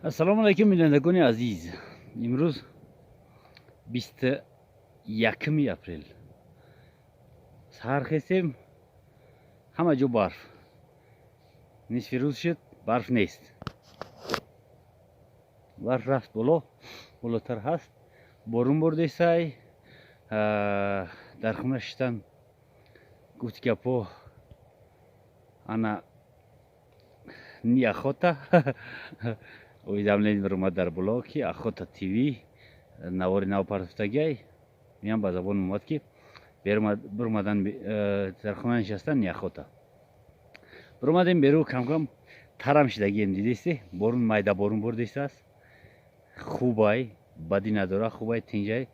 Ассалому алайкум, бинандагони азиз. Имрӯз 21-уми апрел. Саҳар хестем, ҳама ҷо барф. Нисфи рӯз шуд, барф нест. Барф рафт боло, болотар ҳаст. Борун бордесай. Дар хона шиштан, гуфти гапҳо, ана неохота. Уведомление баромад дар боло, ки Охота ТВ навори нав партофтагиай. Миям ба забон омад, ки биромадан, дар хона нишастан неохота. Биромадем беру, камкам тарам шидагием, дидисти, борун, майда борун бордистааст. Хубай, бадӣ надора, хубай, тинҷай.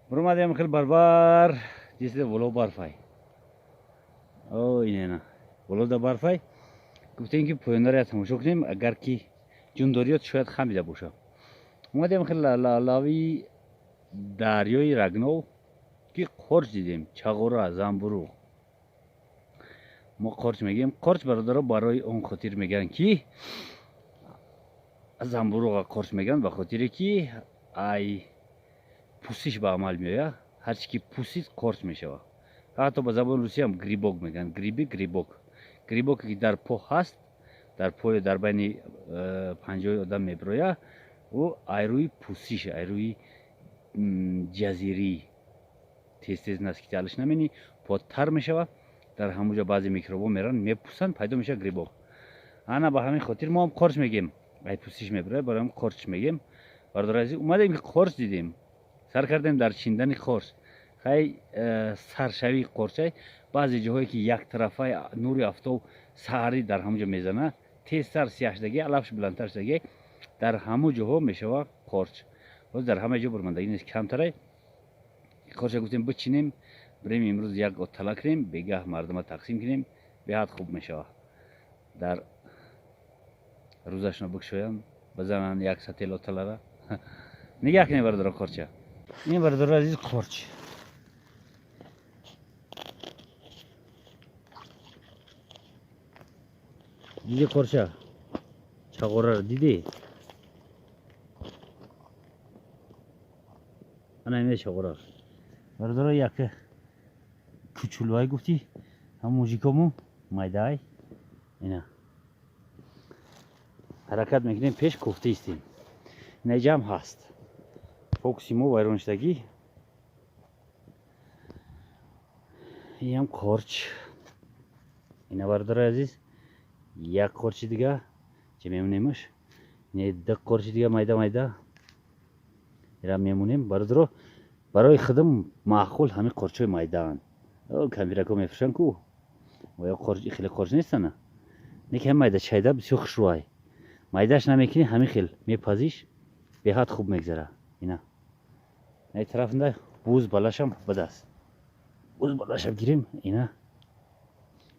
Биромадем, хел барбар дисте, боло барфай. О, инена болода барфай. Гуфтем, ки поёнаро тамошо кунем, агар ки ҷундориёт шояд хамида боша. Омадем хел лави дарёи Рагнов, ки қорч дидем, чағора, замбуруғ. Мо қорч мегӯем. Қорч, бародаро, барои он хотир мегӯянд, ки замбуруға қорч мегӯянд, ба хотире ки ай пусиш ба амал меояд. Ҳарчи ки пусид, қорч мешавад. Ҳатто ба забони русиям грибок мегӯянд, грибы, грибок. Грибоке ки дар по ҳаст, дар пою, дар байни панҷои одам мебирояд, ӯ айрӯи пусиш, айрӯи ҷазирӣ. Тез тез носки алиш наменӣ, по тар мешавад, дар ҳамуҷо баъзе микробҳо мераванд, мепусанд, пайдо мешавад грибок. Ана ба ҳамин хотир мо ҳам қорч мегем. Ай пусиш мебирояд, барои ҳам қорч мегем. Бародари азиз, омадем, ки қорч дидем, сар кардем дар чиндани қорч. Хай, саршавии қорчай баъзе ҷоҳое ки яктарафаи нури афтоб саҳарӣ дар ҳамуҷо мезанад, тезтар сиёҳ шудагӣ, алафш баландтар шудагӣ, дар ҳамун ҷоҳо мешавад қорч. Боз дар ҳама ҷо бурмандагӣ нест, камтарай. Қорча гуфтем, бичинем, бирем, имрӯз як оттала кунем, бегаҳ мардума тақсим кунем, беҳад хуб мешавад. Дар рӯзашно бикшоянд, бизананд як сател отталара. Нигаҳ кунем, бародаро, қорча. Ин, бародаро азиз, қорч. Диди қорча, чағораро дидӣ? Ана ине чағора, бародаро, як кучулуай гуфтӣ, ҳам мужикому майдаай. Ина ҳаракат мекунем, пеш кофта истем. Инаҷам ҳаст, фокуси мо вайрон шудагӣ. Инам қорч. Ина, бародарои азиз, як қорчи дига чӣ мемонемаш, не, ду қорчи дига, майда майда ира мемонем. Бародаро, барои худам маъқул ҳамин қорчҳои майдаанд. Кампирако мефурӯшанд ку, оё қорч хеле қорч нестана, неки ҳам майда чайда бисёр хушрӯай. Майдааш намекунӣ, ҳамин хел мепазиш, беҳад хуб мегзара. Ина най тарафнда буз балашам бадаст, буз балашам гирем. Ина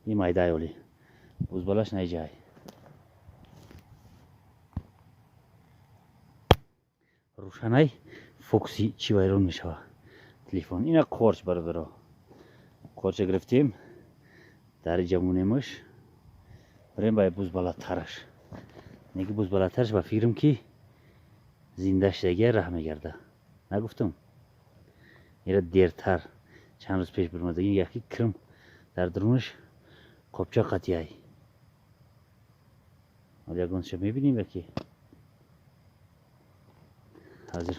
ин майдаи оли бузбалаш найҷай. Рӯшанай, фокуси чӣ вайрон мешава телефон. Ина қорч, бародаро, қорча гирифтем, дар иҷа монемаш, бирем ба бузбалатараш. Неки бузбалатараш, ба фикрам, ки зинда шудагия, раҳ мегарда. Нагуфтам, ира дертар, чанд рӯз пеш бирмадаги, яки кирм дар дурунаш қопча қатияй. Ҳол ягонша мебинем, яки ҳозир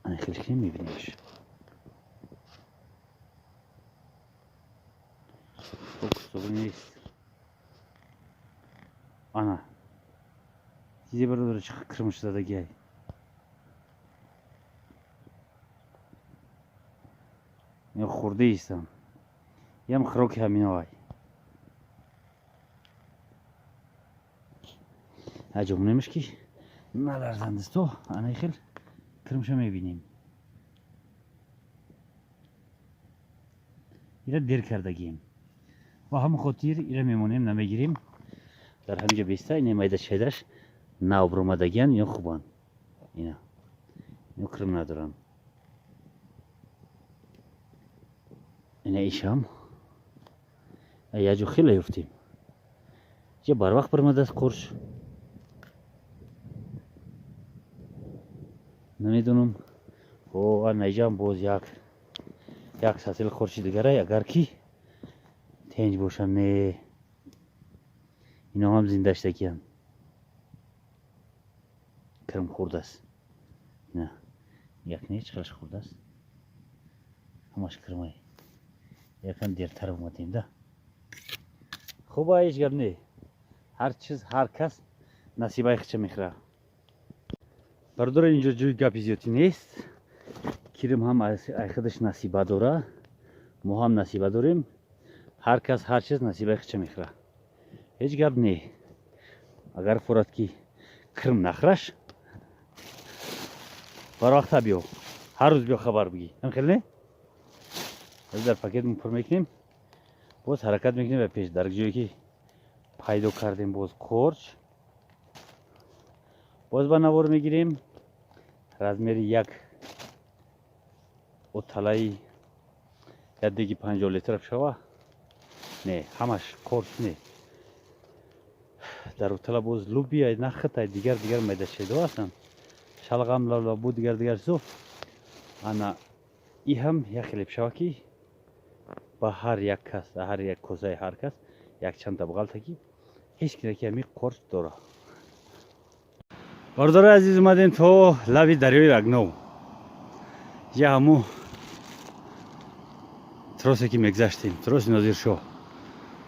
ана хел кунем, мебинимаш. Фокус тоғри нест. Ана чизе, бародаро, чӣ кирмш задагиай. Хурда истам, ям хӯроки ҳаминоай. Аҷо монемаш, ки наларзандисто. Ана хел кирмша мебинем. Ира дер кардагием, ба ҳамон хотир ира мемонем, намегирем, дар ҳаминҷо беста. Ина майда чайдаш нав биромадагиян, ино хубанд, ина ино кирм надоранд. Ина ишам яҷо хеле ёфтем. Ҷа барвақт баромадааст қурч. Намедонам. О, наиҷам боз як сатил қурчи дигарай, агар ки тенҷ бошам, не. Ино ҳам зиндаштагианд. Кирм хурдааст. Ина як не, чӣ қадар хурдааст. Ҳамаш кирмай. Якам дертар омадем да. Хуб, ҳеҷ гап не. Ҳар чиз, ҳар кас насибаи худша мехӯрад. Бародаро, инҷо ҷои гапи зиёдӣ нест. Кирм ҳам ай худаш насиба дора, мо ҳам насиба дорем. Ҳар кас ҳар чиз насибаи худша мехӯрад. Ҳеҷ гап не. Агар хӯрад ки кирм нахӯраш, барвақта биё, ҳар рӯз биё, хабар бигӣ. Ҳам хел не? Дар пакетмон пур мекунем, боз ҳаракат мекунем ба пеш. Дар ҷое ки пайдо кардем боз қурч, боз ба навор мегирем. Размери як оталаи як деги 50 литра шава. Не, ҳамаш қурч не. Дар отала боз лубия, нахтай, дигар дигар майдашедо ҳастанд, шалғам, лавлабу, дигар дигар чизо. Ана и ҳам як хеле шава ки ба ҳар як кас, ҳар як косаи ҳар кас якчанд та бағалта ки ҳеҷ ки ки ҳами қурч дора. Бародари азиз, омадем то лаби дарёи Рагнов. Я ҳаму тросе ки мегзаштем, троси Нозиршоҳ,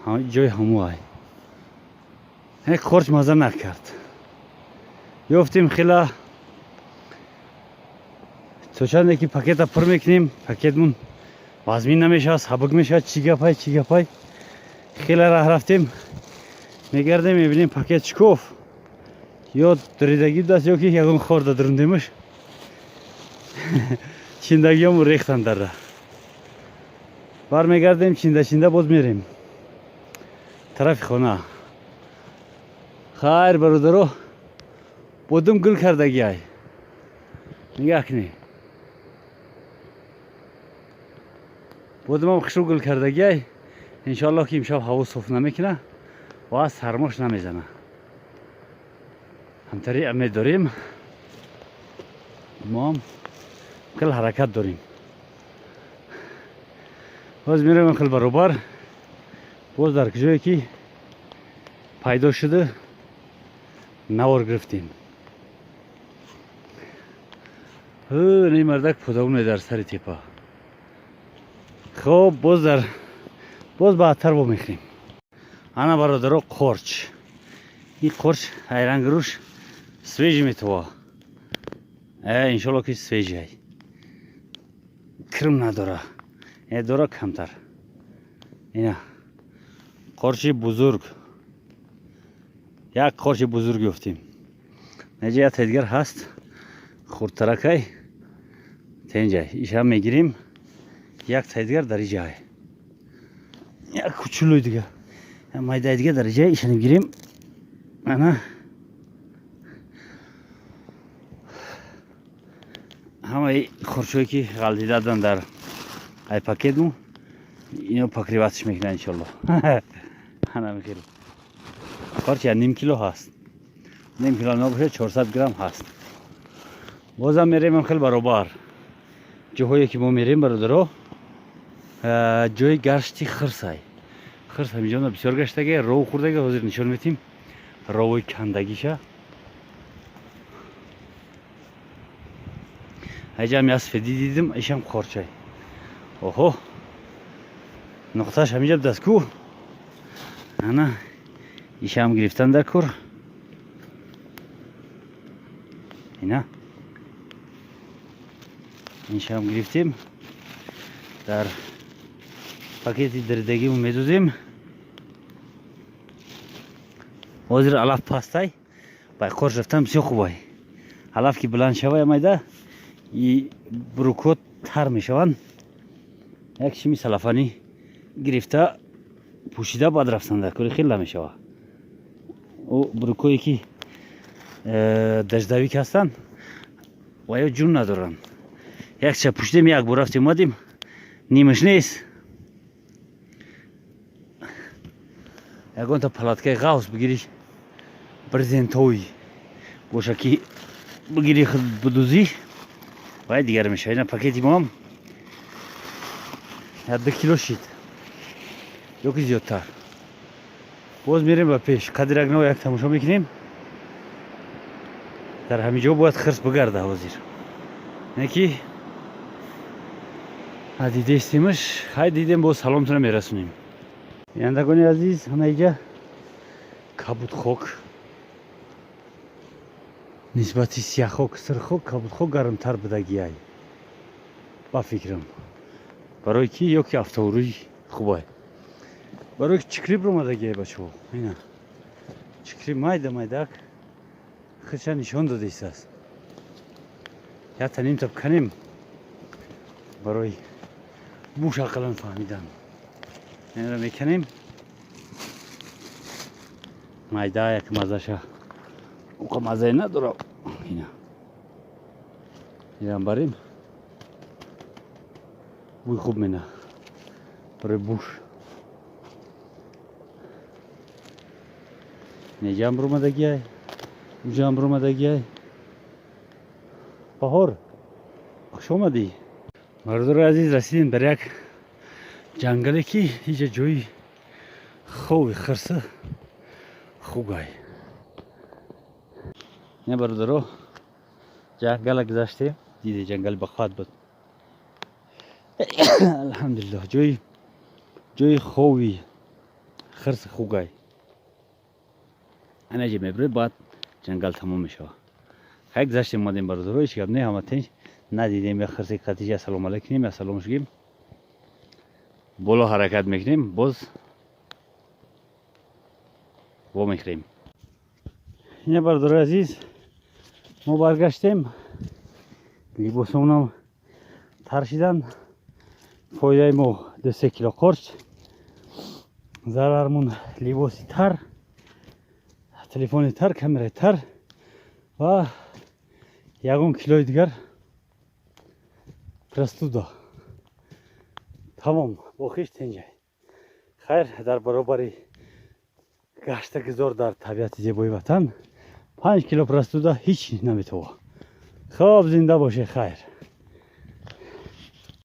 ҷои ҳаму ай. Қурч маза накард. Ёфтем хела то чанде ки пакета пур мекунем, пакетмон вазмин намешавад, сабук мешавад. Чӣ гапай, чӣ гапай? Хеле раҳ рафтем, мегардем, мебинем, пакет шикоф, ё дуридагӣ будааст, ё ки ягон хорда дурундемаш, чиндагиёму рехтан дар раҳ. Бармегардем, чинда чинда боз мерем тарафи хона. Хайр, бародаро, бодум гул кардагиай, нигаҳ кунед, бодумам хушрӯ гул кардагиай. Иншоаллоҳ ки имшаб ҳаво соф намекуна ва сармош намезана. Ҳамтари умед дорем, моам хел ҳаракат дорем. Боз меравем хел баробар, боз дар куҷое ки пайдо шуда навор гирифтем. Не, мардак подобне дар сари тепа. Хоб, боз дар боз баъдтар вомехӯрем. Ана, бародаро, қорч. Ин қорч айрангруш свежий метова. Иншолло ки свежий ай, кирм надора, дора камтар. Ина қорчи бузург, як қорчи бузург ёфтем. Неҷа як дигар ҳаст, хурдтаракай, тенҷай, ишам мегирем. Як тай дигар дар иҷай, як кучулӯи дигар, майдаи дигар дар иҷай, ишам мегирем. Ана ҳамаи қурчҳое ки ғалтидадан дар ай пакетму, ино покрываться ш мекунад, иншолло. Ана мехел қорч я ним кило ҳаст, ним кило набошад, 400 грамм ҳаст. Бозам мерем хел баробар. Ҷоҳое ки мо мерем, бародаро, ҷои гашти хирсай. Хирс ҳаминҷо бисёр гаштаге, ров хӯрдаге. Ҳозир нишон метим ровои кандагиша. Ҳайҷам я сфеди дидим, ишам қорчай. Оҳо, нуқтааш ҳаминҷа будааст ку. Ана ишам гирифтан дар кор. Ина иншам гирифтем, дар пакети диридагимон медозем. Ҳозир алаф пастай, бай қорч рафтан бисёр хубай. Алаф ки баланд шавай, майда и брукот тар мешаванд. Як шими салафанӣ гирифта пӯшида баъд рафтан дар кори хел намешава. Ӯ брукое ки дождевик ҳастанд ва ё ҷун надоранд. Якча пӯшидем, як бор рафтем, омадем, нимаш нест. Ягонта палаткаи ғафс бигирӣ, брезентовый боша, ки бигирӣ, худ будузӣ, вай дигар мешава. Ина пакети моам 1-2 кило шид ё ки зиёдтар. Боз мерем ба пеш, қадри як тамошо мекунем. Дар ҳамин ҷо бояд хирс бигарда. Ҳозир не ки дидестимаш. Хай, дидем, боз саломтона мерасонем. Бинандагони азиз, ана иҷа кабудхок. Нисбати сияхок, сирхок, кабудхок гармтар будагиай, ба фикрам. Барои ки ё ки афтоврӯи хубай, барои ки чикриб ромадагиай, бачаҳо. Ина чикриб майда майдак худша нишон додистааст. Якта нимта канем барои буш ақаллан фаҳмидан. Инро меканем майда, як мазаша уқа мазае надора. Ина инам барем, бӯи хуб мена барои буш. Неҷам бромадагиай, уҷам бромадагиай. Баҳор, хуш омадӣ. Мардори азиз, расидем дар як ҷангале, ки ҳиҷа ҷои хови хирса хугай. Ина, бародаро, ҷангала гузаштем, диде, ҷангали бақувват буд, алҳамдулиллоҳ. Ҷои хови хирси хугай. Анаҷа мебуред, баъд ҷангал тамом мешавад. Хай, гузаштем, омадем, бародаро, ҳеҷ гап не, ҳама тинч. Надидем я хирси қатиҷ, ассалому алайкум, ассалому шугем. Боло ҳаракат мекунем, боз вомехӯрем. Ина, бародарои азиз, мо баргаштем, либосомонам тар шидан. Фоидаи мо 2-3 кило қорч, зарармон либоси тар, телефони тар, камераи тар ва ягон килои дигар простуда. Тамом, боқиш тинҷай. Хайр, дар баробари гаштагузор дар табиати зебои ватан 5 кило простуда ҳеҷ наметова. Хоб, зинда боше, хайр.